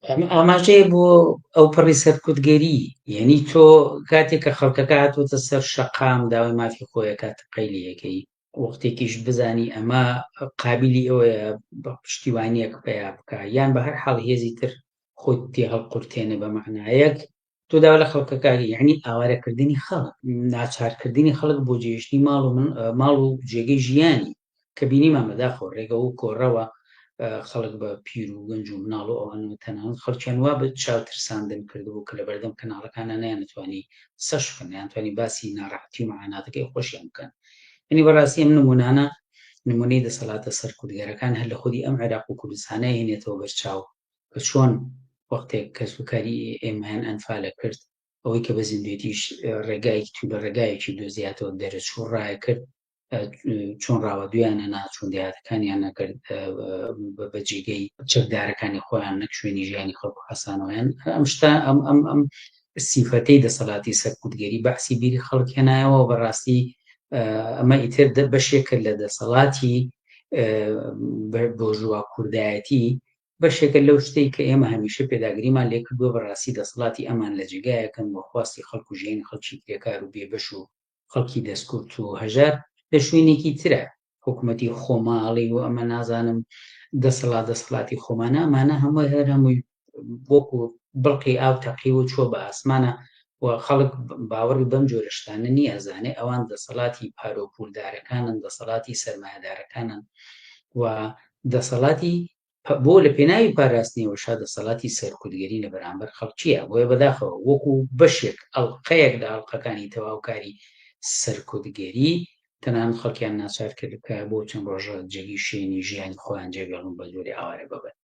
ئەمە ئاماژەیە بۆ ئەو پەڕی سەرکوتگەری یعنی تۆ کاتێک کە خەڵکەکە هاتووەتە سەر شەقام داوای مافی خۆیەکە تەقەی لەکەی وەختێکیش بزانی ئەمە قابلی ئەوەیە بە پشتیوانیەک پەیا بکە یان بە هەر حاڵ هێزی تر خۆت تێ هەڵقورتێنێ بە مەعنایەک تۆ داوا لە خەڵکەکە یعنی ئاوارەکردنی خەڵک ناچارکردنی خەڵک بۆ جێهێشتنی ماڵ و من ماڵ و جێگەی ژیانی کە بینیمان بەداخەوە ڕێگە و کۆڕەوە خەڵک بە پیر و گەنج و مناڵ و ئەوانەوە تەنانەت خەڵکیان وا بە چاو ترساندن کردبوو کە لە بەردەم کەناڵەکانە نەیانتوانی قسەش بکەن نەیانتوانی باسی ناڕەحەتی و مەعاناتەکەی خۆشیان بکەن یعنی بەڕاستی ئەم نمونانە نمونەی دەسەڵاتە سەرکوتگەرەکان هەر لە خودی ئەم عێراق و کوردستانە هێنێتەوە بەرچاو کە چۆن وەختێک کەسوکاری ئێمەیان ئەنفالە کرد ئەوەی کە بە زیندێتیش ڕێگایەکی تو لە ڕێگایەکی دۆزیاتەوە دەرەچوو ڕایە کرد چۆن ڕاوەدوویانە نا چۆن دێهاتەکانیان نەکرد بە جێگەی چەکدارەکانی خۆیان نەک شوێنی ژیانی خەڵک و حەسانەوەیان ئەم شتە ئەم ئەم ئەم سیفەتەی دەسەڵاتی سەرکوتگەری بەعسی بیری خەڵک هێنایەوە بەڕاستی ئەمە ئیتر بەشێکە لە دەسەڵاتی بۆژوا کوردایەتی بەشێکە لەو شتەی کە ئێمە هەمیشە پێداگریمان لێ کردووە بەڕاستی دەسەڵاتی ئەمان لە جێگایەکن و خواستی خەڵک و ژیانی خەڵکی کرێکار و بێبەش و خەڵکی دەستکورت و هەژار لە شوێنێکی ترە حکوومەتی خۆماڵی و ئەمە نازانم دەسەڵات دەسەڵاتی خۆمانە ئەمانە هەمووی هەر هەمووی وەکو بڵقی ئاو تەقی و چوە بە ئاسمانە و خەڵک باوەڕی بەم جۆرە شتانە نییە ئەزانێ ئەوان دەسەڵاتی پارە و پولدارەکانن دەسەڵاتی سەرمایەدارەکانن و دەسەڵاتی بۆ لە پێناوی پاراستنی ئەوەشا دەسەڵاتی سەرکوتگەری لە بەرامبەر خەڵکییە، بۆیە بەداخەوە وەکو بەشێک، ئەڵقەیەک لە ئەڵقەکانی تەواوکاری سەرکوتگەری، تەنانەت خەڵکیان ناچار کرد کە بۆ چەند ڕۆژە جێگەی شوێنی ژیانی خۆیان جێبێڵن و بە زۆری ئاوارە ببن.